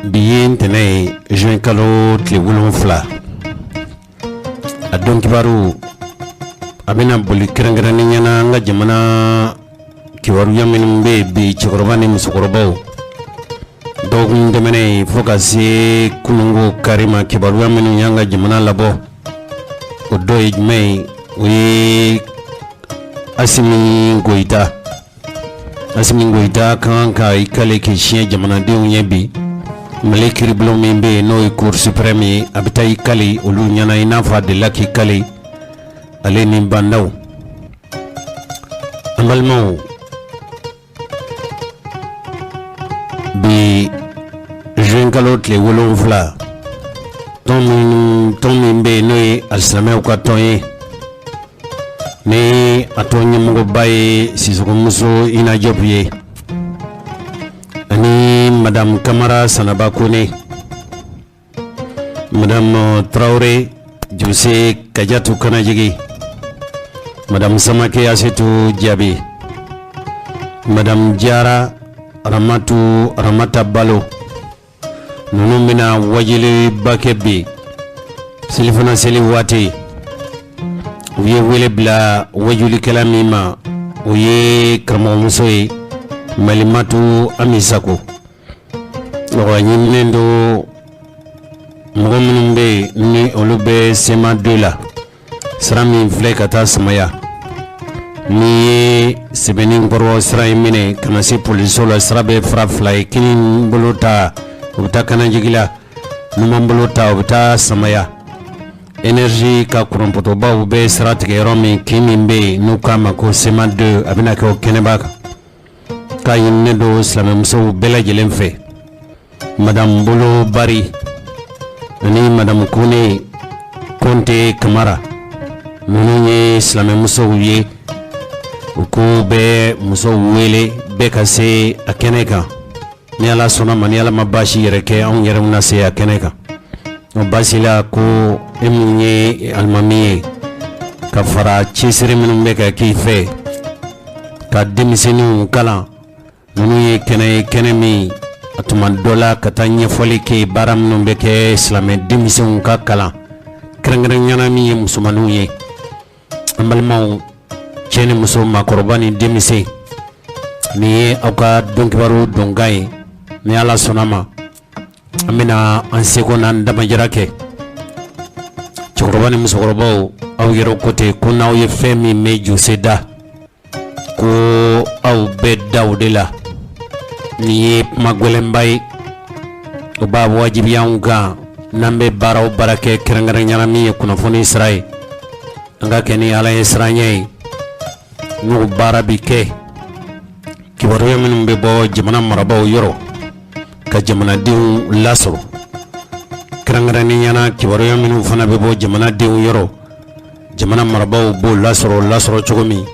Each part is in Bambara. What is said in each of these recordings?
Bi ye ntɛnɛn ye, juin kalo tile 7. A don kibaru, a bɛna boli kɛrɛnkɛrɛnnenya na an ka jamana kibaruya minnu bɛ yen bi, cɛkɔrɔba ni musokɔrɔbaw, dɔgɔkun tɛmɛnen fo ka se kununko kari ma, kibaruya minnu y'an ka jamana labɔ, o dɔ ye jumɛn ye? O ye Asimi Goyita. Asimi Goyita ka kan ka i kale k'i siɲɛ jamanadenw ye bi. Mali kiiribulon min bɛ yen, n'o ye Cour suprême ye, a bɛ taa i kale olu ɲɛna, i n'a fɔ a delila k'i kale, ale ni Bah N'Daw. An balimaw, bi juin kalo tile 7, tɔn min bɛ yen, n'o ye alisilamɛw ka tɔn ye, ni a tɔn ɲɛmɔgɔba ye Sisɔkɔmuso Ina Jɔpu ye, ani Madame Kamara Sanaba Kone, Madame Tarawele Jose Kajatu Kanajigi, Madame Samake Asetu Jaabi, Madame Jara Ramatu Ramata Balo, ninnu bɛna wajuliba kɛ bi selifana seli waati. U ye wele bila wajulikɛla min ma, o ye karamɔgɔmuso ye, Malimatu Ami Sako. Mɔgɔ ɲininen don, mɔgɔ minnu bɛ yen, ni olu bɛ CMA 2 la, sira min filɛ ka taa Samaya, n'i ye Sɛbɛnninkɔrɔ sira in minɛ ka na se polisiso la, sira bɛ fara fila ye: kini bolo ta, o bɛ taa Kanajigi la, numan bolo ta, o bɛ taa Samaya. Énergie ka kuranpotobaw bɛ sira tigɛ yɔrɔ min, kin min bɛ yen n'u k'a ma ko CMA 2, a bɛna kɛ o kɛnɛba kan. K'a ɲininen don silamɛmusow bɛɛ lajɛlen fɛ, Madame Bolo Bari ani Madame Kone Kɔnte Kamara, ninnu ye silamɛmusow ye. U ko bɛ musow wele, bɛɛ ka se a kɛnɛ kan. Ni Ala sɔnna ma, ni Ala ma baasi yɛrɛ kɛ, anw yɛrɛ na se a kɛnɛ kan. O baasi la ko e min ye alimami ye, ka fara cɛsiri minnu bɛ ka k'i fɛ ka denmisɛnninw kalan, ninnu ye kɛnɛ ye, kɛnɛ min a tuma dɔ la ka taa ɲɛfɔli kɛ, baara minnu bɛ kɛ silamɛ denmisɛnw ka kalan, kɛrɛnkɛrɛnyana min ye musomanninw ye. An balimaw, cɛ ni muso, maakɔrɔba ni denmisɛn, nin ye aw ka donkibaru donkan ye. Ni Ala sɔnna ma, an bɛna an seko n'an damajira kɛ. Cɛkɔrɔba ni musokɔrɔbaw, aw yɛrɛ ko ten ko n'aw ye fɛn min mɛn Jose da, ko aw bɛ da o de la. Nin ye kuma gɛlɛnba ye, o b'a wajibiya anw kan, n'an bɛ baara o baara kɛ, kɛrɛnkɛrɛnyana min ye kunnafoni sira ye, an ka kɛ ni Ala ye siranɲɛ ye. N'o baara bɛ kɛ, kibaruya minnu bɛ bɔ jamana marabaaw yɔrɔ ka jamanadenw lasɔrɔ, kɛrɛnkɛrɛnnenya kibaruya minnu fana bɛ bɔ jamanadenw yɔrɔ, jamana marabaaw b'o lasɔrɔ cogo min,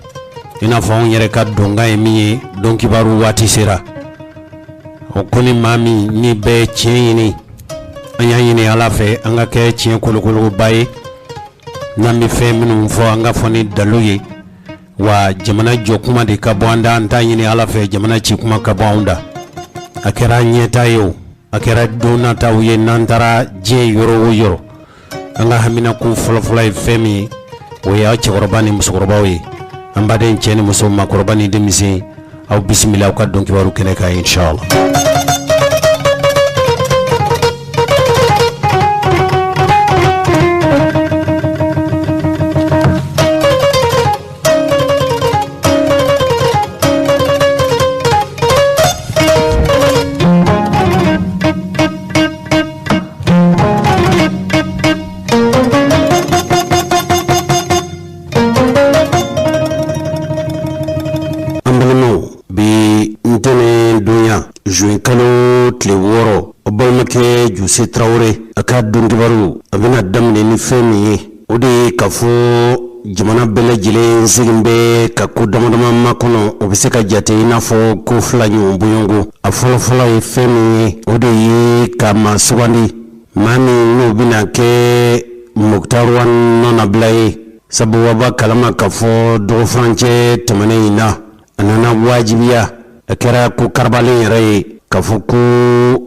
i n'a fɔ anw yɛrɛ ka donkan ye min ye, don kibaru waati sera. O ko ni maa min ni bɛ tiɲɛ ɲini, an y'a ɲini Ala fɛ, an ka kɛ tiɲɛ kolokoloba ye. N'an bɛ fɛn minnu fɔ, an ka fɔ ni dalu ye, wa jamana jɔ kuma de ka bɔ an da. An t'a ɲini Ala fɛ jamana ci kuma ka bɔ anw da. A kɛra ɲɛta ye o, a kɛra don nataw ye, n'an taara diɲɛ yɔrɔ o yɔrɔ, an ka haminako fɔlɔfɔlɔ ye fɛn min ye, o ye aw cɛkɔrɔba ni musokɔrɔbaw ye. An baden, cɛ ni muso, maakɔrɔba ni denmisɛn, aw bisimila aw ka don kibaru kɛnɛ kan, inshallah. An balimaw, bi ntɛnɛn donya, juin kalo tile 6, aw balimakɛ Jose Tarawele a ka don kibaru, a bɛna daminɛ ni fɛn min ye, o de ye k'a fɔ jamana bɛɛ lajɛlen segin bɛ ka ko damadama makɔnɔ. O bɛ se ka jate i n'a fɔ ko fila ɲɔgɔn bɔɲɔgɔnko. A fɔlɔfɔlɔ ye fɛn min ye, o de ye ka maa sugandi, maa min n'o bɛna kɛ Moctar Ouane nɔnabila ye, sabu aw b'a kalama k'a fɔ dɔgɔfurancɛ tɛmɛnen in na, a nana wajibiya, a kɛra ko karabalen yɛrɛ ye. K'a fɔ ko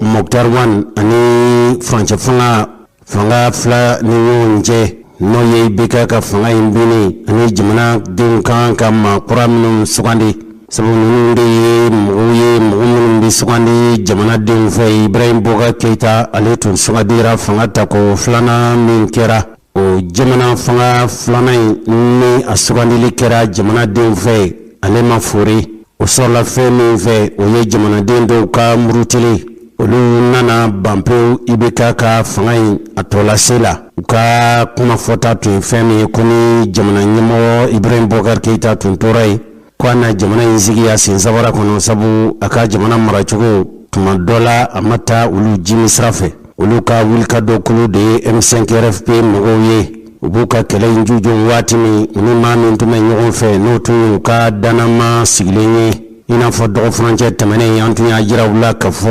Moctar Ouane ani furancɛ fanga fanga fila ni ɲɔgɔn cɛ, n'o ye IBK ka fanga in binni ani jamanadenw kan ka maa kura minnu sugandi, sabu ninnu de ye mɔgɔw ye, mɔgɔ minnu bɛ sugandi jamanadenw fɛ. Ibrahim Boubacar Keïta, ale tun sugandira fanga tako filanan min kɛra, o jamana fanga filanan in ni a sugandili kɛra jamanadenw fɛ, ale ma fori. O sɔrɔla fɛn min fɛ, o ye jamanaden dɔw ka murutili. Olu nana ban pewu IBK ka fanga in a tɔlase la. U ka kuma fɔta tun ye fɛn min ye, ko ni jamana ɲɛmɔgɔ Ibrahim Boubacar Keïta tun tora yen, ko a na jamana in sigi a sen sabara kɔnɔ, sabu a ka jamana maracogo tuma dɔ la, a ma taa olu jimi sira fɛ. Olu ka wulikajɔ kulu de ye M5 RFP mɔgɔw ye. U b'u ka kɛlɛ in jujɔn waati min, u ni maa min tun bɛ ɲɔgɔn fɛ, n'o tun y'u ka dannama sigilen ye, i n'a fɔ dɔgɔfurancɛ tɛmɛnen an tun y'a jira u la k'a fɔ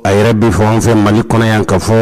a yɛrɛ bɛ fɔ an fɛ Mali kɔnɔ yan k'a fɔ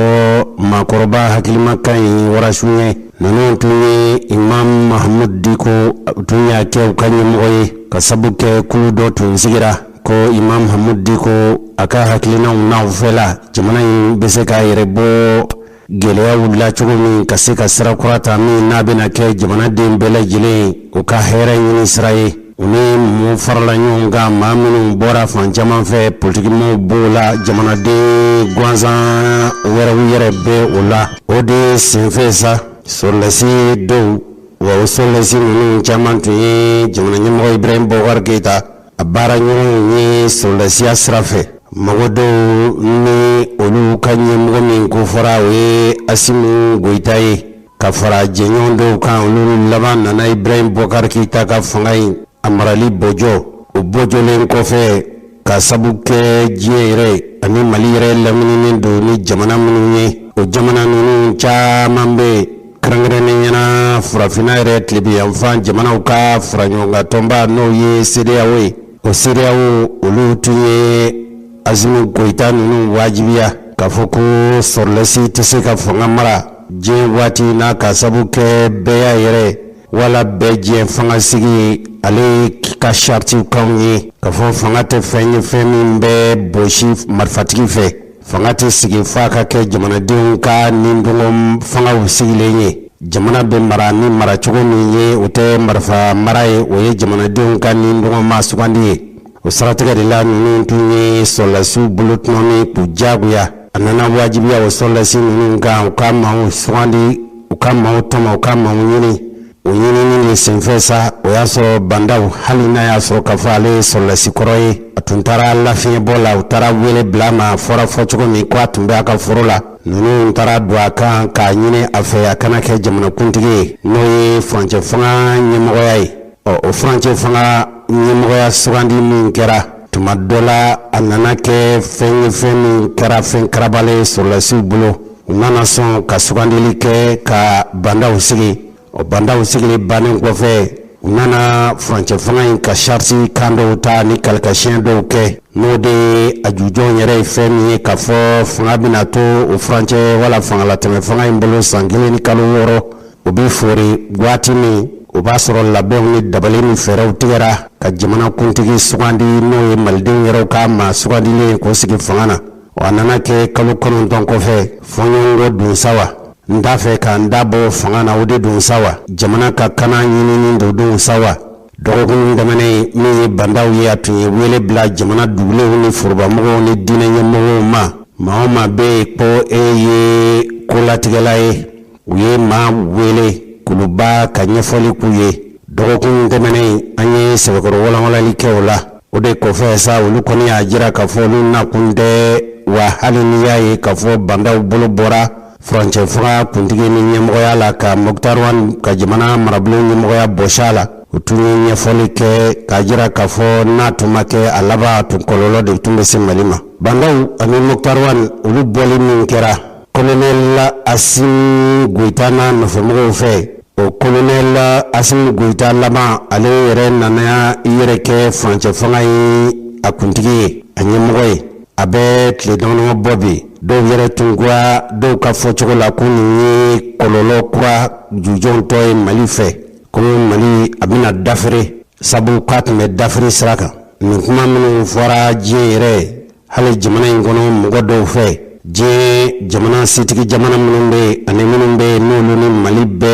maakɔrɔba hakilima ka ɲi warasu ɲɛ. Ninnu tun ye Imam Mahmoud Dicko tun y'a kɛ u ka ɲɛmɔgɔ ye, ka sabu kɛ kulu dɔ tun sigira ko Imam Mahmoud Dicko a ka hakilinaw n'aw fɛla, jamana in bɛ se k'a yɛrɛ bɔ gɛlɛyaw la cogo min, ka se ka sira kura ta min n'a bɛna kɛ jamanaden bɛɛ lajɛlen o ka hɛrɛ ɲini sira ye. U ni mun farala ɲɔgɔn kan? Maa minnu bɔra fan caman fɛ, politikimɔgɔw b'o la, jamanaden gansan wɛrɛw yɛrɛ bɛ o la. O de senfɛ sa, sɔrɔdasi dɔw, wa o sɔrɔdasi ninnu caman tun ye jamana ɲɛmɔgɔ Ibrahim Boubacar Keïta a baara ɲɔgɔnw ye sɔrɔdasiya sira fɛ. Mɔgɔ dɔw ni olu ka ɲɛmɔgɔ min ko fɔra, o ye Assimi Goïta ye, ka fara jɛɲɔgɔn dɔw kan. Olu laban nana Ibrahim Boubacar Keïta ka fanga in a marali bɔjɔ. O bɔjɔlen kɔfɛ, ka sabu kɛ diɲɛ yɛrɛ ani Mali yɛrɛ lamininen don ni jamana minnu ye, o jamana ninnu caman bɛ, kɛrɛnkɛrɛnnenya na farafinna yɛrɛ tilebiyanfan jamanaw ka faraɲɔgɔnkan tɔnba, n'o ye CEDEAO ye. O CEDEAO, olu tun ye Assimi Goïta ninnu wajibiya k'a fɔ ko sɔrɔdasi tɛ se ka fanga mara diɲɛ waati n'a, ka sabu kɛ bɛɛ y'a yɛrɛ wala bɛɛ diɲɛ fanga sigi. Ale ka sariti kanw ye k'a fɔ fanga tɛ fɛn ye, fɛn min bɛ bɔsi marifatigi fɛ. Fanga tɛ sigi f'a ka kɛ jamanadenw ka nidungɔ fangaw sigilen ye. Jamana bɛ mara ni maracogo min ye, o tɛ marifa mara ye, o ye jamanadenw ka nidungɔ maa sugandi ye. O siratigɛ de la, ninnu tun ye sɔrɔdasiw bolo tɔnɔmi k'u diyagoya. A nana wajibiya o sɔrɔdasi ninnu kan, u ka maaw sugandi, u ka maaw tɔmɔ, u ka maaw ɲini. O ɲinini de senfɛ sa, o y'a sɔrɔ Bah N'Daw, hali n'a y'a sɔrɔ k'a fɔ ale ye sɔrɔdasi kɔrɔ ye, a tun taara lafiɲɛbɔ la. U taara wele bila a ma, a fɔra fɔ cogo min ko a tun bɛ a ka foro la. Ninnu taara don a kan k'a ɲini a fɛ a kana kɛ jamanakuntigi ye, n'o ye furancɛ fanga ɲɛmɔgɔya ye. Ɔ, o furancɛ fanga ɲɛmɔgɔya sugandi min kɛra tuma dɔ la, a nana kɛ fɛn ye, fɛn min kɛra fɛn karabalen ye sɔrɔdasiw bolo. U nana sɔn ka sugandili kɛ ka Bah N'Daw sigi. O Bah N'Daw sigili bannen kɔfɛ, u nana furancɛ fanga in ka sariti kan dɔw ta ni kalikasiyɛn dɔw kɛ, n'o de ye a jujɔn yɛrɛ ye fɛn min ye, k'a fɔ fanga bɛna to o furancɛ wala fangalatɛmɛ fanga in bolo san 1 ni kalo 6. O bɛ fori waati min, o b'a sɔrɔ labɛnw ni dabali ni fɛɛrɛw tigɛra ka jamana kuntigi sugandi, n'o ye malidenw yɛrɛw ka maa sugandilen, k'o sigi fanga na. A nana kɛ kalo 9 kɔfɛ, fɔɲɔgɔnkɔ don sa wa, n t'a fɛ ka n da bɔ fanga na, o de don sa wa, jamana ka kana ɲinini do don sa wa. Dɔgɔkun tɛmɛnen, min ye Bah N'Daw ye, a tun ye wele bila jamana dugulenw ni forobamɔgɔw ni diinɛ ɲɛmɔgɔw ma. Maa o maa bɛ yen ko e ye kolatigɛla ye, u ye maa wele Kuluba ka ɲɛfɔli k'u ye. Dɔgɔkun tɛmɛnen, an ye sɛbɛkɔrɔ walanwalali kɛ o la. O de kɔfɛ sa, olu kɔni y'a jira k'a fɔ olu nakun tɛ wa, hali n'i y'a ye k'a fɔ Bah N'Daw bolo bɔra furancɛ fanga kuntigi ni ɲɛmɔgɔya la, ka Moctar Ouane ka jamana marabolo ɲɛmɔgɔya bɔsi a la. U tun ye ɲɛfɔli kɛ k'a jira k'a fɔ n'a tun ma kɛ, a laban a tun kɔlɔlɔ de tun bɛ se Mali ma. Bah N'Daw ani Moctar Ouane, olu bɔli min kɛra colonel Assimi Goïta n'a nɔfɛmɔgɔw fɛ, o colonel Assimi Goïta laban, ale yɛrɛ nana i yɛrɛ kɛ furancɛ fanga ye, a kuntigi ye, a ɲɛmɔgɔ ye. A bɛ tile damadama bɔ bi, dɔw yɛrɛ tun kura dɔw ka fɔcogo la ko nin ye kɔlɔlɔ kura jujɔn tɔ ye Mali fɛ, ko Mali a bɛna dafere, sabu k'a tun bɛ dafere sira kan. Nin kuma minnu fɔra diɲɛ yɛrɛ Hali jamana in kɔnɔ mɔgɔ dɔw fɛ, diɲɛ jamana setigi jamana minnu bɛ yen ani minnu bɛ yen n'olu ni Mali bɛ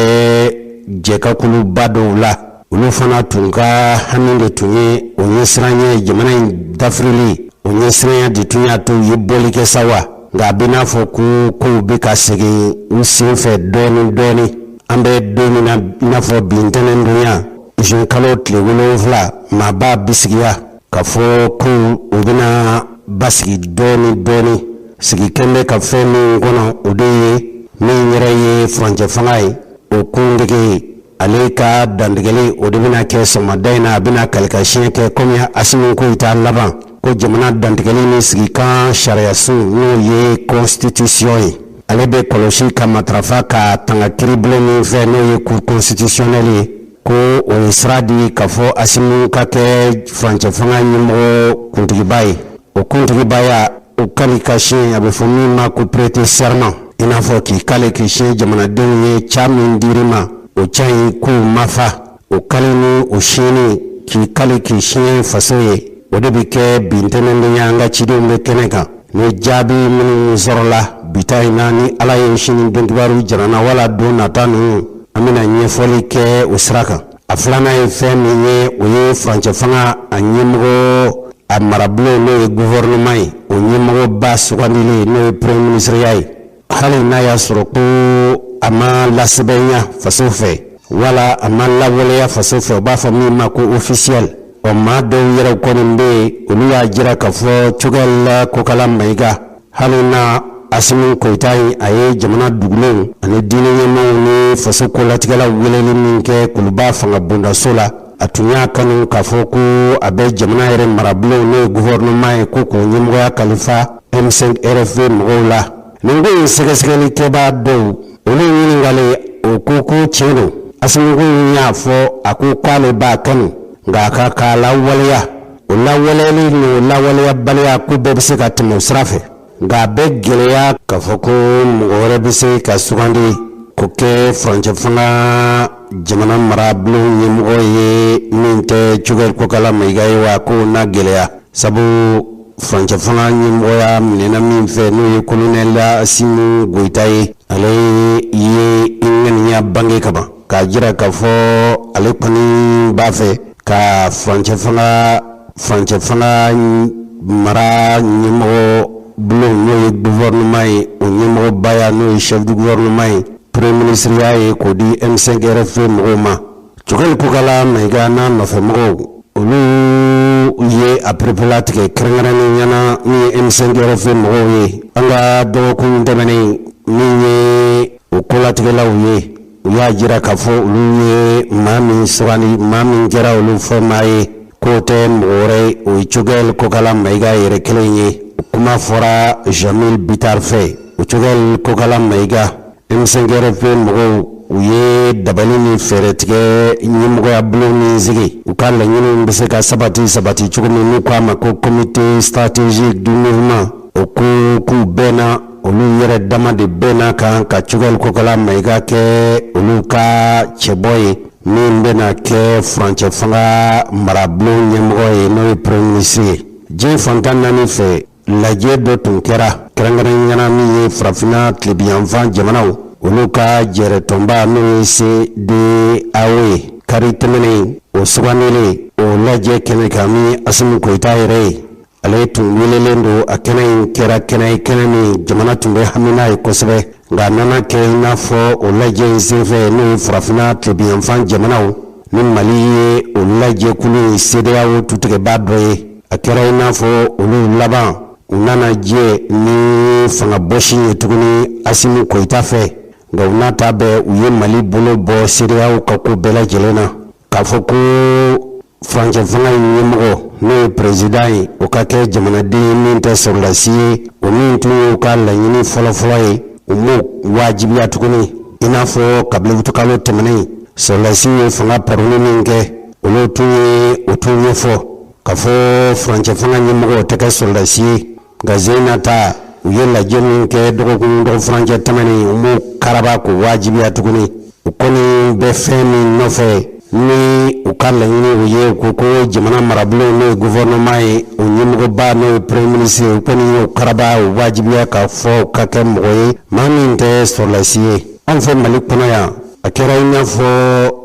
jɛkakuluba dɔw la, olu fana tun ka hami de tun ye o ɲɛsiranɲɛ ye jamana in dafirili, o ɲɛsiranya de tun y'a to u ye bɔli kɛ sa wa. Nka a bɛ n'a fɔ ko kow bɛ ka segin u sen fɛ dɔɔnin dɔɔnin. An bɛ don min na i n'a fɔ bi ntɛnɛndonya, zuwɛn kalo tile 7, maa b'a bisigiya k'a fɔ ko u bɛna basigi dɔɔnin dɔɔnin. Sigi kɛn bɛ ka fɛn min kɔnɔ, o de ye min yɛrɛ ye furancɛ fanga ye, o kuntigi ale ka dantigɛli, o de bɛna kɛ sɔgɔmada in na. A bɛna kalikasiɲɛ kɛ komi Asimi Goyita laban ko jamana dantigɛli ni sigikan sariyasun, n'o ye constitution ye, ale bɛ kɔlɔsi ka matarafa ka tanga kiiribulon min fɛ, n'o ye cour constitutionnelle ye, ko o ye sira di k'a fɔ Asimi ka kɛ furancɛ fanga ɲɛmɔgɔ kuntigiba ye. O kuntigibaya, o kali ka siɲɛ, a bɛ fɔ min ma ko prêter serment, i n'a fɔ k'i kale k'i siɲɛ jamanadenw ye ca min dir'i ma, o ca in k'u ma fa. O kali ni o siɲɛni, k'i kale k'i siɲɛ faso ye, o de bɛ kɛ bi ntɛnɛndonya. An ka cidenw bɛ kɛnɛ kan ni jaabi minnu sɔrɔla bi ta in na. Ni Ala ye sini donkibaru jira na wala don nata ninnu, an bɛna ɲɛfɔli kɛ o sira kan. A filanan ye fɛn min ye, o ye furancɛ fanga a ɲɛmɔgɔ, a marabulon, n'o ye gouvernement ye, o ɲɛmɔgɔba sugandili, n'o ye premier ministreya ye. Hali n'a y'a sɔrɔ ko a ma lasɛbɛnya faso fɛ wala a ma lawaleya faso fɛ, u b'a fɔ min ma ko officiel. Ɔ, maa dɔw yɛrɛ kɔni bɛ yen, olu y'a jira k'a fɔ Choguel Kokala Mayiga, hali na Asimi Goyita ye, a ye jamana dugulenw ani diinɛ ɲɛmaaw ni faso kolatigɛlaw weleli min kɛ Kuluba fanga bondaso la, a tun y'a kanu k'a fɔ ko a bɛ jamana yɛrɛ marabulon, n'o ye gouvernement ye, ko k'o ɲɛmɔgɔya kalifa M5 RFP mɔgɔw la. Nin ko in sɛgɛsɛgɛlikɛbaa dɔw, olu ɲininkalen, o ko ko tiɲɛ don, Asimi ko y'a fɔ, a ko k'ale b'a kanu, nka a ka k'a lawaleya, o lawaleyali ni o lawaleyabaliya, ko bɛɛ bɛ se ka tɛmɛ o sira fɛ, nka a bɛ gɛlɛya k'a fɔ ko mɔgɔ wɛrɛ bɛ se ka sugandi k'o kɛ furancɛ fanga jamana marabulon ɲɛmɔgɔ ye min tɛ Choguel Kokala Mayiga ye wa, k'o na gɛlɛya, sabu furancɛ fanga ɲɛmɔgɔya minɛna min fɛ, n'o ye kolonɛli Asimi Goyita ye, ale ye i ŋaniya bange kaban k'a jira k'a fɔ ale kɔni b'a fɛ ka furancɛ fanga mara ɲɛmɔgɔ bulon, n'o ye gouvernement ye, o ɲɛmɔgɔbaya, n'o ye chef du gouvernement ye, premier ministreya ye, k'o di M5 RFP mɔgɔw ma. Choguel Kokala Mayiga n'a nɔfɛmɔgɔw, olu ye a pereperelatigɛ kɛrɛnkɛrɛnnen ɲɛna min ye M5 RFP mɔgɔw ye. An ka dɔgɔkun tɛmɛnen min ye, o kolatigɛlaw ye, u y'a jira k'a fɔ olu ye maa min sugandi, maa min kɛra olu fɛ maa ye, k'o tɛ mɔgɔ wɛrɛ ye, o ye Choguel Kokala Mayiga yɛrɛ kelen ye. O kuma fɔra Jamil Bitar fɛ. O Choguel Kokala Mayiga, M5 RFP mɔgɔw, u ye dabali ni fɛɛrɛ tigɛ ɲɛmɔgɔya bulon min sigi, u ka laɲiniw bɛ se ka sabati sabati cogo min, n'u k'a ma ko comité stratégique du mouvement, o ko k'u bɛnna, olu yɛrɛ dama de bɛnna kan ka Choguel Kokala Mayiga kɛ olu ka cɛbɔ ye min bɛna kɛ furancɛ fanga marabulon ɲɛmɔgɔ ye, n'o ye premier ministre ye. Diɲɛ fantan naani fɛ, lajɛ dɔ tun kɛra kɛrɛnkɛrɛnnenya min ye farafinna tilebiyanfan jamanaw, olu ka jɛrɛtɔnba, n'o ye CEDEAO ye, kari tɛmɛnen, o sugandilen o lajɛ kɛnɛ kan, min Asimi Goyita yɛrɛ ye, ale tun welelen don. A kɛnɛ in kɛra kɛnɛ ye, kɛnɛ min jamana tun bɛ hami n'a ye kosɛbɛ. Nka a nana kɛ i n'a fɔ o lajɛ in senfɛ, n'o ye farafinna tilebiyanfan jamanaw ni Mali ye, o lajɛkulu in CEDEAO tutigɛbaa dɔ ye, a kɛra i n'a fɔ olu laban u nana jɛ ni fanga bɔsi ye tuguni Asimi Goyita fɛ. Nka u n'a ta bɛɛ, u ye Mali bolo bɔ CEDEAO ka ko bɛɛ lajɛlen na, k'a fɔ ko furancɛ fanga in ɲɛmɔgɔ, n'o ye président ye, o ka kɛ jamanaden ye min tɛ sɔrɔdasi ye. O min tun y'u ka laɲini fɔlɔfɔlɔ ye, u m'o wajibiya tuguni, i n'a fɔ kabini wutukalo tɛmɛnen, sɔrɔdasiw ye fanga paroni min kɛ, olu tun ye o tun ɲɛfɔ k'a fɔ furancɛ fanga ɲɛmɔgɔ tɛ kɛ sɔrɔdasi ye. Nka zen ta, u ye lajɛ min kɛ dɔgɔkun dɔgɔ furancɛ tɛmɛnen, u m'o karaba k'o wajibiya tuguni. U kɔni bɛ fɛn min nɔfɛ Ni u ka laɲini o ye, u ko ko jamana marabulon, n'o ye gouvernement ye, o ɲɛmɔgɔba, n'o ye premier ministre ye, u kɔni y'o karaba, o wajibiya k'a fɔ u ka kɛ mɔgɔ ye, maa min tɛ sɔrɔdasi ye. Anw fɛ Mali kɔnɔ yan, a kɛra i n'a fɔ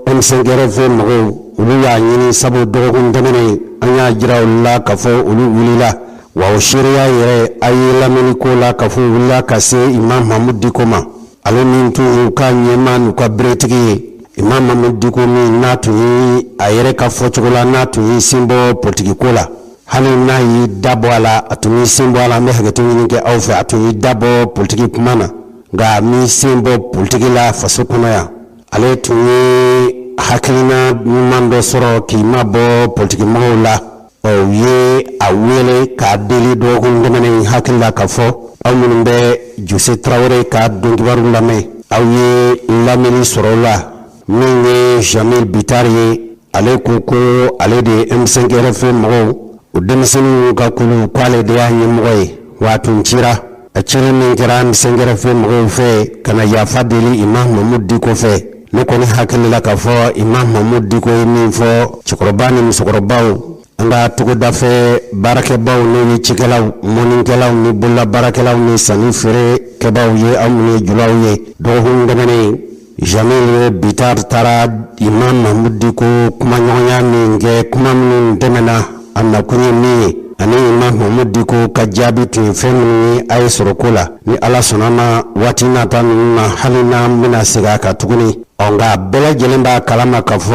M5 RFP mɔgɔw, olu y'a ɲini, sabu dɔgɔkun tɛmɛnen an y'a jira olu la k'a fɔ olu wulila. Wa o seereya yɛrɛ, a ye lamɛnni ko la k'a fɔ u wulila ka se Imam Mahmoud Dicko ma, ale min tun y'u ka ɲɛmaa n'u ka beretigi ye. Imam Mahmoud Dicko min n'a tun ye a yɛrɛ ka fɔcogo la, n'a tun y'i sen bɔ politikiko la, hali n'a y'i da bɔ a la, a tun y'i sen bɔ a la, an bɛ hakɛto ɲini kɛ aw fɛ, a tun y'i da bɔ politiki kuma na, nka a m'i sen bɔ politiki la faso kɔnɔ yan. Ale tun ye hakilina ɲuman dɔ sɔrɔ k'i mabɔ politikimɔgɔw la. Ɔ, u ye a wele k'a deli dɔgɔkun tɛmɛnen, hakili la k'a fɔ aw minnu bɛ Jose Tarawele ka donkibaru lamɛn, aw ye lamɛnni sɔrɔ o la. Min ye Jamil Bittar ye, ale ko ko ale de ye M5 RFP mɔgɔw, o denmisɛnninw ka kulu, k'ale de y'a ɲɛmɔgɔ ye. Wa a tun cira, a cili min kɛra M5 RFP mɔgɔw fɛ ka na yafa deli Imam Mahmoud Dicko fɛ, ne kɔni hakili la k'a fɔ Imam Mahmoud Dicko ye min fɔ cɛkɔrɔba ni musokɔrɔbaw, an ka togodafɛ baarakɛbaw, n'o ye cikɛlaw, mɔnnikɛlaw ni bololabaarakɛlaw ni sanni feerekɛbaw ye, aw minnu ye julaw ye, dɔgɔkun tɛmɛnen Jamil Bittar taara Imam Mahmoud Dicko kumaɲɔgɔnya min kɛ, kuma minnu tɛmɛna, a nakun ye min ye, ani Imam Mahmoud Dicko ka jaabi tun ye fɛn minnu ye, a ye sɔrɔ ko la. Ni Ala sɔnna ma, waati nata ninnu na, hali n'an bɛna segin a kan tuguni. Ɔ, nka bɛɛ lajɛlen b'a kalama k'a fɔ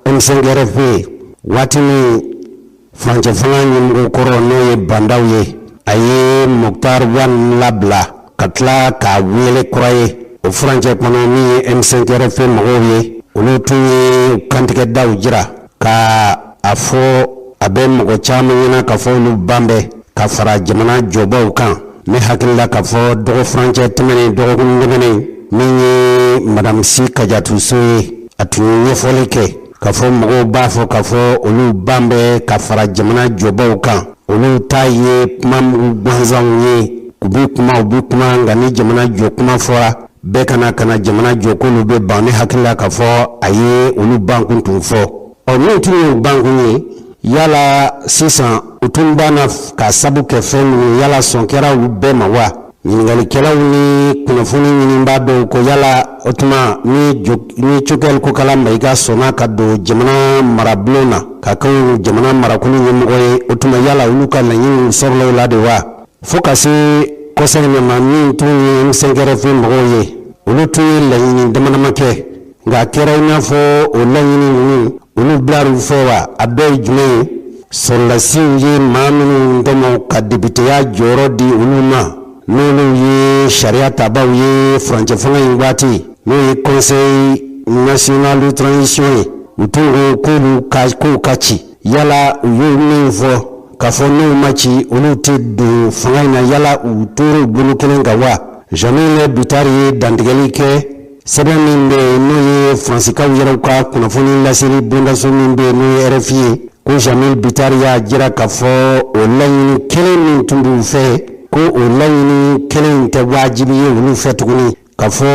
M5 RFP, waati min furancɛ fanga ɲɛmɔgɔ kɔrɔ, n'o ye Bah N'Daw ye, a ye Moctar Ouane labila ka tila k'a wele kura ye o furancɛ kɔnɔ, min ye M5 RFP mɔgɔw ye, olu tun ye kantigɛdaw jira ka a fɔ a bɛ mɔgɔ caman ɲɛna k'a fɔ olu ban bɛ ka fara jamana jɔbaw kan. Ne hakili la k'a fɔ dɔgɔ furancɛ tɛmɛnen, dɔgɔkun tɛmɛnen, min ye Madame Sy Kadiatou Sow ye, a tun ye ɲɛfɔli kɛ k'a fɔ mɔgɔw b'a fɔ k'a fɔ olu ban bɛ ka fara jamana jɔbaw kan, olu ta ye kuma mugu gansanw ye, u bɛ kuma, u bɛ kuma, nka ni jamana jɔ kuma fɔra, bɛɛ kana ka na jamana jɔ, k'olu bɛ ban. Ne hakili la k'a fɔ a ye olu bankun tun fɔ. Ɔ, min tun y'o bankun ye, yala sisan u tun banna ka sabu kɛ fɛn minnu, yala sɔn kɛra olu bɛɛ ma wa? Ɲininkalikɛlaw ni kunnafoni ɲinibaa dɔw ko yala o tuma ni Choguel Kokalla Maïga sɔnna ka don jamana marabulon na ka kɛ jamana marakulu ɲɛmɔgɔ ye, o tuma yala olu ka laɲiniw sɔrɔla o la de wa? Fo ka se kɔsa in ma, min tun ye M5 RFP mɔgɔw ye, olu tun ye laɲini dama dama kɛ, nka a kɛra i n'a fɔ o laɲini ninnu, olu bilar'u fɛ wa? A dɔ ye jumɛn ye? Sɔrɔdasiw ye maa minnu tɔmɔ ka depiteya jɔyɔrɔ di olu ma, n'olu ye sariya tabaw ye furancɛ fanga in waati, n'o ye Conseil national de transition ye, u tun ko k'olu ka kow ka ci. Yala u ye min fɔ k'a fɔ n'u ma ci, olu tɛ don fanga in na, yala u tor'u bolo kelen kan wa? Jamil Bittar ye dantigɛli kɛ sɛbɛn min bɛ yen, n'o ye Faransikaw yɛrɛw ka kunnafoni laseli bondaso min bɛ yen, n'o ye RFI ye, ko Jamil Bittar y'a jira k'a fɔ o laɲini kelen min tun b'u fɛ, ko o laɲini kelen in tɛ wajibi ye olu fɛ tuguni, k'a fɔ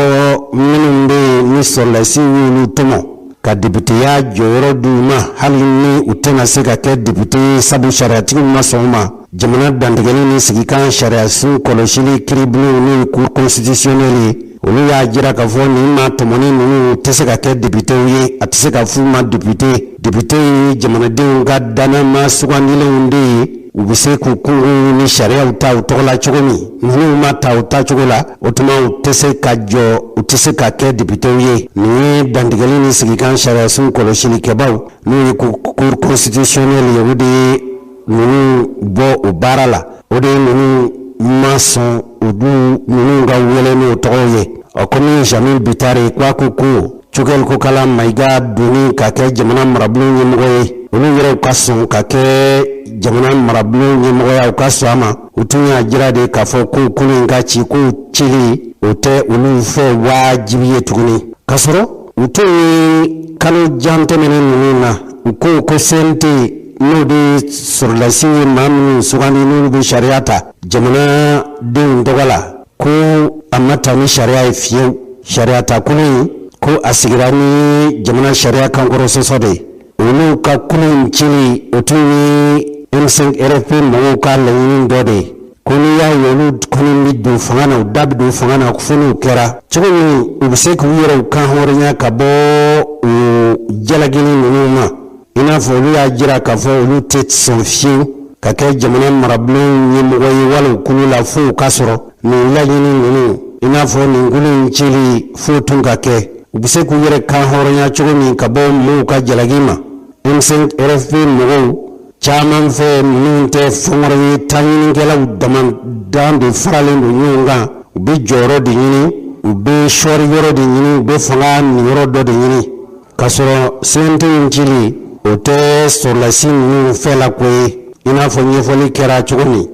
minnu bɛ yen ni sɔrɔdasiw y'olu tɔmɔ ka depiteya jɔyɔrɔ d'u ma, hali ni u tɛna se ka kɛ depite ye, sabu sariyatigiw ma sɔn u ma, jamana dantigɛli ni sigikan sariyasun kɔlɔsili kiiribulon, n'o ye Cour constitutionnelle ye, olu y'a jira k'a fɔ nin maa tɔmɔni ninnu tɛ se ka kɛ depitew ye, a tɛ se ka f'u ma depite. Depite ye jamanadenw ka dannama sugandilenw de ye, u bɛ se k'u kungo ni sariyaw ta u tɔgɔ la cogo min. Ninnu ma ta u tacogo la, o tuma u tɛ se ka jɔ, u tɛ se ka kɛ depitew ye. Nin ye dantigɛli ni sigikan sariyasun kɔlɔsilikɛbaw, n'o ye Cour constitutionnelle ye, o de ye ninnu bɔ o baara la, o de ye ninnu ma sɔn olu ninnu ka wele n'o tɔgɔw ye. Ɔ, komi Jamil Bittar ko a ko ko Choguel Kokalla Maïga donni ka kɛ jamana marabulon ɲɛmɔgɔ ye, olu yɛrɛw ka sɔn ka kɛ jamana marabulon ɲɛmɔgɔya, u ka sɔn a ma, u tun y'a jira de k'a fɔ ko kulu in ka ci, ko cili o tɛ olu fɛ wajibi ye tuguni, k'a sɔrɔ u tun ye kalo jan tɛmɛnen ninnu na, u ko ko CNT, n'o de sɔrɔdasiw ye maa minnu sugandi, n'olu bɛ sariya ta jamanadenw tɔgɔ la, ko a ma ta ni sariya ye fiyewu, sariya takulu in. Ko a sigira ni jamana sariya kankɔrɔ sɔsɔ de ye. Olu ka kulu in cili, o tun ye M5 RFP mɔgɔw ka laɲini dɔ de ye, ko n'i y'a ye olu kɔni bɛ don fanga na, u da bɛ don fanga na, fo n'o kɛra cogo min u bɛ se k'u yɛrɛw kan hɔrɔnya ka bɔ o jalakili ninnu ma. I n'a fɔ olu y'a jira k'a fɔ olu tɛ sɔn fiyewu ka kɛ jamana marabulon ɲɛmɔgɔ ye wali u kulu la fo u ka sɔrɔ nin laɲini ninnu, i n'a fɔ nin kulu in cili, fo tun ka kɛ u bɛ se k'u yɛrɛ kan hɔrɔnya cogo min ka bɔ mɔgɔw ka jalaki ma. M5 RFP mɔgɔw caman fɛ, ninnu tɛ fɛn wɛrɛ ye, taɲinikɛlaw dama dan de faralen don ɲɔgɔn kan. U bɛ jɔyɔrɔ de ɲini, u bɛ sɔɔri yɔrɔ de ɲini, u bɛ fanga niyɔrɔ dɔ de ɲini, k'a sɔrɔ CNT in cili, o tɛ sɔrɔlasi ninnu fɛla ko ye, i n'a fɔ ɲɛfɔli kɛra cogo min.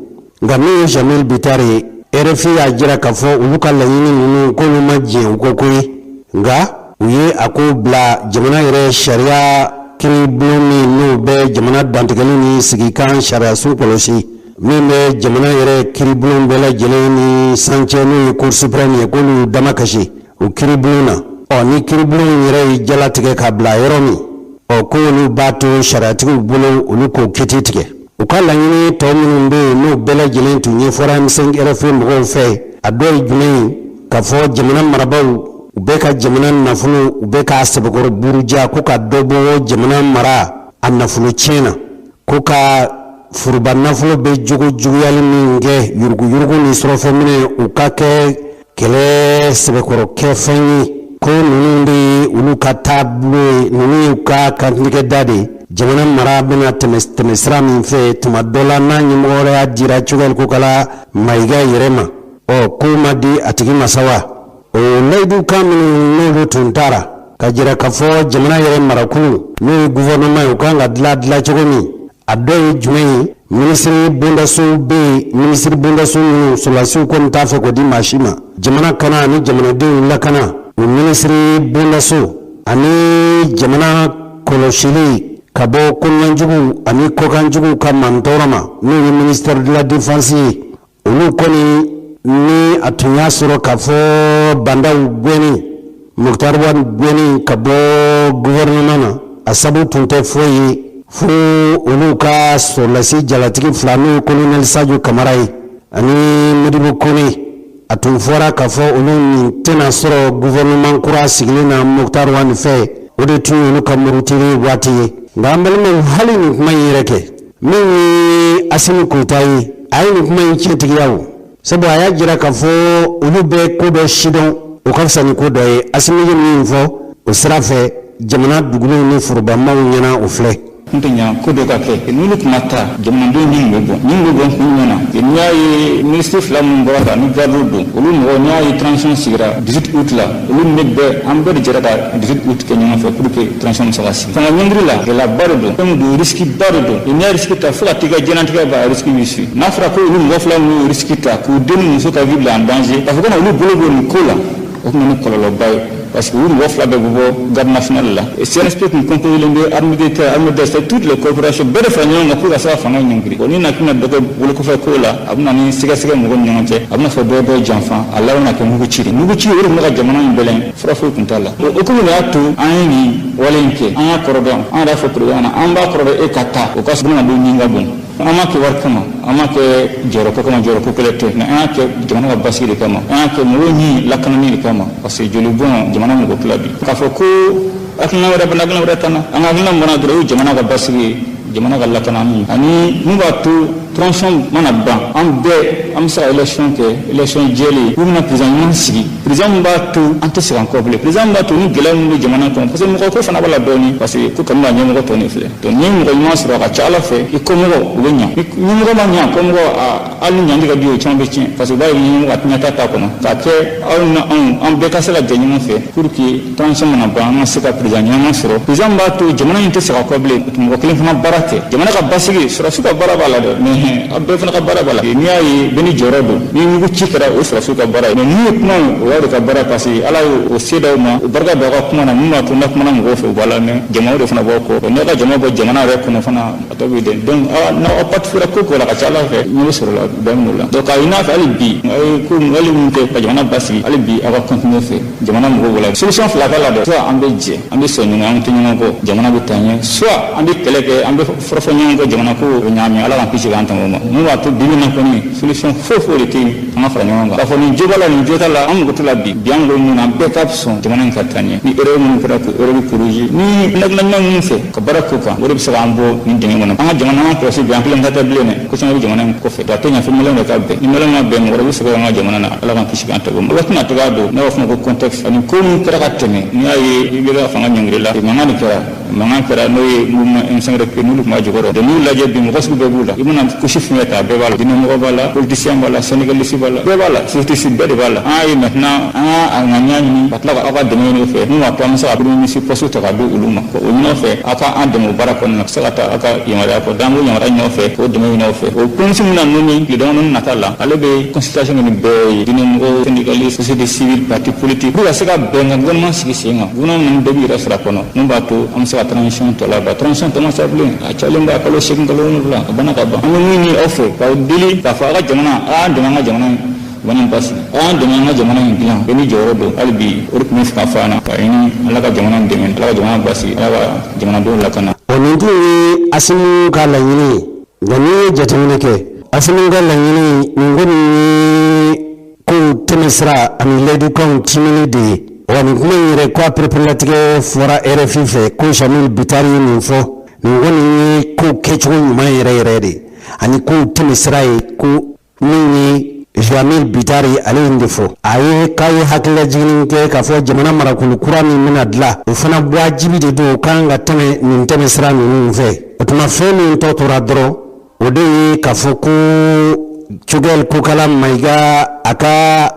Nka min ye Jamil Bittar ye, RFI y'a jira k'a fɔ olu ka laɲini ninnu, k'olu ma jɛn u kɔ ko ye, nka u ye a ko bila jamana yɛrɛ sariya kiiribulon min n'o bɛ jamana dantigɛli ni sigikan sariyasun kɔlɔsi, min bɛ jamana yɛrɛ kiiribulon bɛɛ lajɛlen ni sancɛ, n'o ye Cour suprême ye, k'olu dama kasi o kiiribulon na. Ɔ ni kiiribulon yɛrɛ ye jala tigɛ ka bila yɔrɔ min, ɔ ko olu b'a to sariyatigiw bolo, olu k'o kiti tigɛ. U ka laɲini tɔ minnu bɛ yen, n'o bɛɛ lajɛlen tun ɲɛfɔra M5 RFP mɔgɔw fɛ, a dɔ ye jumɛn ye? K'a fɔ jamana marabaaw, u bɛ ka jamana nafolo, u bɛ k'a sɛbɛkɔrɔ buruja, ko ka dɔ bɔ jamana mara a nafolo tiɲɛ na, ko ka foroba nafolo bɛ jogo juguyali min kɛ, yuruguyurugu ni sɔrɔfɛnminɛ, u ka kɛ kɛlɛ sɛbɛkɔrɔ kɛfɛn ye, ko ninnu de ye olu ka taabolo ye, ninnu y'u ka kantigɛda de ye jamana mara bɛna tɛmɛ sira min fɛ tuma dɔ la, n'a ɲɛmɔgɔya dira Choguel Kokalla Maïga yɛrɛ ma. Ɔ ko ma di a tigi ma sa wa? O layidu kan minnu n'olu tun taara ka jira k'a fɔ jamana yɛrɛ marakulu, n'o ye gouvernement ye, u kan ka dilan dilan cogo min, a dɔ ye jumɛn ye? Minisiri bondasow bɛ yen, minisiri bondaso minnu sɔrɔdasiw kɔni t'a fɛ k'o di maa si ma, jamana kana ani jamanadenw lakana, o minisiri bondaso, ani jamana kɔlɔsili ka bɔ kɔnɔnajuguw ani kɔkanjuguw ka mantɔɔrɔ ma, n'o ye ministère de la défense ye. Olu kɔni, ni a tun y'a sɔrɔ k'a fɔ Bah N'Daw gɛnni, Moctar Ouane gɛnni ka bɔ gouvernement na, a sabu tun tɛ foyi ye fo olu ka sɔrɔlasi jalatigi fila, n'o ye colonel Sadio Kamara ye ani Modibo Kone, a tun fɔra k'a fɔ olu nin tɛna sɔrɔ gouvernement kura sigilen na Moctar Ouane fɛ. O de tun ye olu ka murutili waati ye. Nka an balimaw, hali nin kuma in yɛrɛ kɛ, min ye Assimi Goïta ye, a ye nin kuma in tiɲɛtigiya o, sabu a y'a jira k'a fɔ olu bɛ ko dɔ sidɔn, o ka fisa ni ko dɔ ye. Assimi ye min fɔ o sira fɛ jamana dugulenw ni forobamaw ɲɛna, o filɛ. N tɛ ɲa ko dɔ ka kɛ n'olu tun ma taa, jamanadenw ɲin bɛ bɔ, ɲin bɛ bɔ kun jumɛn na? N'i y'a ye minisiri fila minnu bɔra kan ni gardiw don, olu mɔgɔ, n'i y'a ye transition sigira 18 août la, olu ne bɛɛ, an bɛɛ de jɛra ka 18 août kɛ ɲɔgɔn fɛ pour que transition bɛ se ka sigi. Fanga ɲɛngiri la, gɛlɛyaba de don, fɛn min don, risque ba de don. N'i y'a risque ta fo ka t'i ka diɲɛlatigɛ ban, risque b'i suit. N'a fɔra ko olu mɔgɔ fila minnu ye risque ta k'u den ni muso ka vie bila en danger, k'a fɔ ko olu bolo bɔ nin ko la, o tun bɛ ni kɔlɔlɔba ye, parce que olu mɔgɔ fila bɛɛ bɛ bɔ garde nationale la. CNSP tun composé bɛ armée de terre, armée d'air, c'est toutes les corporations bɛɛ de fara ɲɔgɔn kan pour ka se ka fanga ɲɔngiri. Bon, ni na tɛna dɔ kɛ bolokɔfɛ ko la, a bɛ na ni sɛgɛsɛgɛ mɔgɔw ni ɲɔgɔn cɛ, a bɛna fɔ dɔ dɔ janfa, a laban na kɛ mugu ci de. Mugu ci, o de tun bɛ ka jamana in bɛlɛn, fura foyi tun t'a la. O hukumu de y'a to an ye nin wale in kɛ. An y'a kɔrɔ dɔn, an yɛrɛ y'a fɔ président na, an b'a kɔrɔ dɔn, e ka taa o ka adamadenw ɲin ka bon. An m'a kɛ wari kama, an m'a kɛ jɔyɔrɔko kama, jɔyɔrɔko kɛlɛ tɛ, mais an y'a kɛ jamana ka basigi de kama, an y'a kɛ mɔgɔw ɲin lakanani de kama, parce que joli bɔn jamana mɔgɔ tila bi k'a fɔ ko hakilina wɛrɛ bɛ, hakilina wɛrɛ t'an na. An ka hakilina mana dɔrɔn, o ye jamana ka basigi ye, jamana ka lakanani, ani mun b'a to transition mana ban, an bɛɛ an bɛ se ka élection kɛ, élection jɛlen, u bɛna président ɲuman sigi, président min b'a to an tɛ segin an kɔ bilen, président min b'a to ni gɛlɛya min bɛ jamana kɔnɔ, parce que mɔgɔ ko fana b'a la dɔɔnin, parce que ko kanu ka ɲɛmɔgɔ tɔ nin filɛ. Donc n'i ye mɔgɔ ɲuman sɔrɔ, a ka ca ala fɛ i kɔmɔgɔ u bɛ ɲa. Ni ɲɛmɔgɔ ma ɲa, kɔmɔgɔ hali ni ɲangi ka di, o caman bɛ tiɲɛ, parce que u b'a ye ɲɛmɔgɔ a ɲɛta t'a kɔnɔ. K'a kɛ aw ni anw, an bɛɛ ka se ka jɛ ɲɔgɔn fɛ pour que transition mana ban, an ka se ka président ɲɛnama sɔrɔ, président min b'a to jamana in tɛ segin a kɔ bilen. Mɔgɔ kelen fana baara tɛ jamana ka basigi, sɔrɔdasiw ka baara b'a la dɛ, mais mais aw bɛɛ fana ka baara b'a la. N'i y'a ye bɛɛ n'i jɔyɔrɔ don, ni mugu ci kɛra o sɔrɔdasiw ka baara ye, mais min ye kuma o y'aw de ka baara, parce que Ala y'o se d'aw ma, o barika b'aw ka kuma na, min b'a to n'a kumana mɔgɔw fɛ u b'a lamɛn, jama de fana b'aw kɔ. N'aw ka jama bɔ jamana yɛrɛ kɔnɔ fana, a tɔ bɛ den. Donc n'aw participera ko ko la, ka ca Ala fɛ ɲɛ bɛ sɔrɔ la bɛn la. Donc k'a ɲini a fɛ hali bi, aw ye ko hali min kɛ ka jamana basigi, hali bi aw ka continuer fɛ jamana mɔgɔw b'o la. Solution fila b'a la dɛ, soit an bɛ jɛ, an bɛ sɔn ɲɔgɔn, an tɛ ɲɔgɔn kɔ, jamana bɛ taa ɲɛ, soit an bɛ kɛlɛ kɛ, an bɛ fɔrɔfɔ ɲɔgɔn kɔ, jamana ko bɛ ɲagami. Ala k'an kisi k'an tanga o ma. Mun b'a to bi bi in na kɔni, solution foyi foyi de tɛ yen an ka fara ɲɔgɔn kan k'a fɔ nin jo b'a la, nin jo t'a la. An mago t'o la bi. Bi an mago bɛ mun na? An bɛɛ ka sɔn jamana in ka taa ɲɛ. Ni erreur minnu kɛra, k'o erreur corriger, ni hakilina ɲuman minnu fɛ ka baara k'o kan, o de bɛ se k'an bɔ nin dingɛ kɔnɔ. An ka jamana, an ka kɔlɔsi bi, an kelen ta tɛ bilen dɛ, ko caman bɛ jamana in kɔfɛ. A tɛ ɲɛ fo maliyɛnw de ka bɛn. Ni maliyɛnw ma bɛn, mɔgɔ wɛrɛ bɛ sɛgɛn an ka jamana na. Ala k'an kisi k'an tanga o ma. Waati na cogoya don, n'a b'a fɔ o ma ko contexte, ani ko min kɛra ka tɛmɛ. N'i y'a ye i bɛ ka fanga ɲɔngiri la, mankan de kɛra, mankan kɛra, n'o ye mouvement M5 RFP, n'olu tun b'a jukɔrɔ. Donc n'i y'u lajɛ bi, mɔgɔ sugu bɛɛ b'u la. I mana couche fɛn fɛn ta, a bɛɛ b'a la. Diinɛmɔgɔ b'a la, politicien b'a la, syndicaliste b'a la, bɛɛ b'a la, société civile bɛɛ de b'a la. An y'a ye maintenant, an ka a ŋaniya ɲini ka tila ka aw ka dɛmɛ ɲini o fɛ, mun b'a to an bɛ se ka premier ministre poste ta ka di olu ma. O ɲini aw fɛ, aw ka an dɛmɛ o baara kɔnɔna na, se ka taa aw ka yamaruya kɔ d'an b'o yamaruya ɲini aw fɛ, k'o dɛmɛ ɲini aw fɛ. O premier ministre min na nommé tile damadɔni nata la, ale bɛ consultation kɛ ni bɛɛ ye, diinɛmɔgɔw, syndicaliste, société civile, parti politique, pour ka se ka bɛn ka gouvernement sigi sen kan, gouvernement ninnu bɛɛ b'i yɛrɛ sɔrɔ a kɔnɔ, mun b'a to an bɛ se ka transition tɔ laban. Transition tɔ ma sa bilen, a cayalen ba kalo 8, kalo 7, a banna ka ban. An bɛ min ɲini aw fɛ, k'aw deli k'a fɔ aw ka jamana, aw y'an dɛmɛ an ka jamana in jamana in basigi, aw y'an dɛmɛ an ka jamana in dilan, bɛɛ n'i jɔyɔrɔ don. Hali bi o de tun bɛ fɛ ka fɔ an na, k'a ɲini Ala ka jamana in dɛmɛ, Ala ka jamana basigi, Ala ka jamanadenw lakana. O nin tun ye Asimu ka laɲini ye. Nka n'i ye jateminɛ kɛ, Asimu ka laɲini nin kɔni ye kow tɛmɛsira ani layidukanw timɛni de ye. Wa nin kuma in yɛrɛ ko a pereperelatigɛ fɔra RFI fɛ ko Jeamille Bittar ye nin fɔ. Nin kɔni ye kow kɛcogo ɲuman yɛrɛ yɛrɛ de ani kow tɛmɛsira ye, ko min ye Jeamille Bittar ale ye nin de fɔ. A ye k'a ye hakililajigin kɛ k'a fɔ jamana marakulu kura min bɛna dilan, o fana wajibi de don, o kan ka tɛmɛ nin tɛmɛsira ninnu fɛ. O tuma fɛn min tɔ tora dɔrɔn, o de ye k'a fɔ ko Choguel Kokala Mayiga a ka